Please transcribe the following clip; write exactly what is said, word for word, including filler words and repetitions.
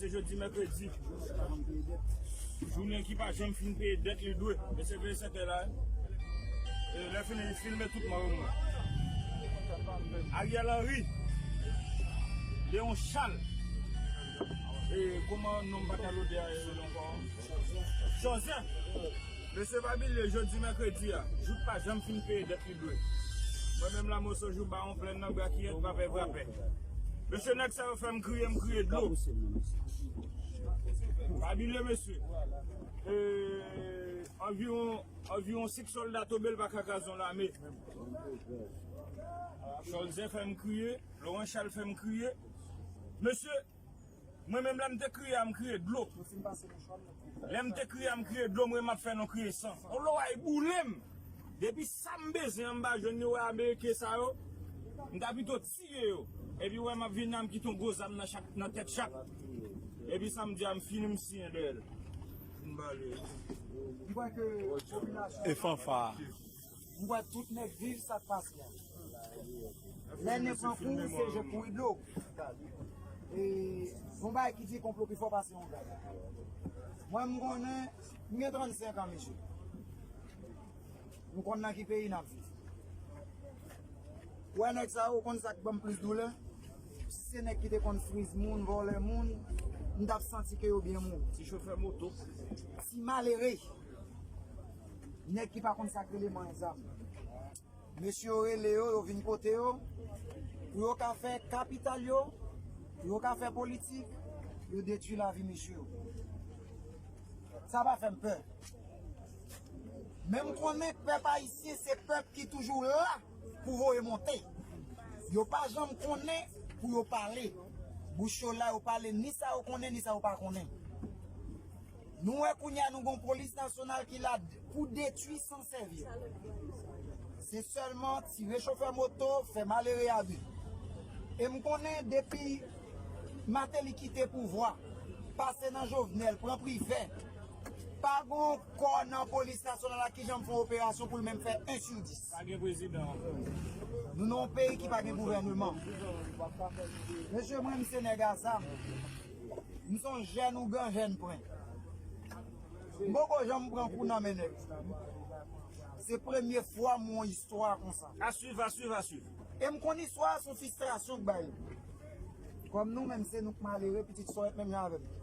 Jodi mèkredi, jounen ki pa janm fin peye dèt li dwe. Mesye, veye sèt è la, e lè fini, li filme tout mò yo mwen. Ariel Henry, Léon Charles, e kòman non m pa ka lode a, e, ankò? Joseph. Mesye, pa bliye, jodi mèkredi a, jouk pa janm fin peye dèt li dwe. Mwen menm la, Moso Jou, Bawon Plèn nan, Brakiyèt, Vapè, Vrapè. Mesye, nèg sa yo fè m kriye, m kriye dlo. Pa bliye, mesye. E, anviwon, anviwon senk sòlda tonbe, l pa ka kraze yon lame. Cholzè fè m kriye, Laurent Charles fè m kriye. Mesye, mwen menm lè m te kriye a, m kriye dlo. Lè m te kriye a, m kriye dlo, mwen m ap fè non kriye san. On lo ay boule m. Depi sa m bezwen an, m pa jwenn li, wè Ameriken sa yo, m ta pito tiye yo. Epi wè m ap vin la, m kite yon gwo zam nan chak, nan tèt chak. Epi sa m di a, m fini, m siyen dèyè l. M bale. M kwè ke popilasyon E fanfa. M kwè tout nèg viv sa k pase a. Lè nen pran kou, se je kouri dlo. E yon bagay ki di konplo pi fò pase yon gad. Mwen, m konnen, m gen trannsenk an, mesye. M konn nan ki peyi n ap viv. Ou wè nèg sa yo, ou konn sa k ban m plis doulè? Si se nèg ki te konn friz moun, vòlè moun, m t ap santi ke yo byen mouri. Ti chofè moto. Ti malere. Nèg ki pa konn sa k rele manyen zam. Mesye yo rele yo, yo vin kote yo, pou yo ka fè kapital yo, pou yo ka fè politik, yo detwi lavi mesye yo. Sa pa fè m pè. Men m konnen pèp ayisyen se pèp ki toujou la pou voye monte. Yo pa janm konnen pou yo pale. Bouch yo la, yo pale ni sa yo konnen, ni sa yo pa konnen. Nou wè kounye a nou gon polis nasyonal ki la pou detwi san sèvi. Se sèlman tire chofè moto, fè malere a de. E m konnen depi Martelly kite pouvwa, pase nan Jovenel, pran Privè, pa gon kò nan polis nasyonal la ki janm fè yon operasyon pou l menm fè en sou dis. Pa gen prezidan ankò. Nou nan yon peyi ki pa gen gouvèneman. Mesye, mwen, m se nèg a zam. M se yon jèn ougan, jèn pwen. M poko janm pran kou nan men nèg. Se premye fwa m wè yon istwa konsa. A swiv, a swiv, a swiv. E m konn istwa a se yon fristrasyon k bay li. Kòm nou menm se nou k malere, pitit sòrèt menm jan avè m.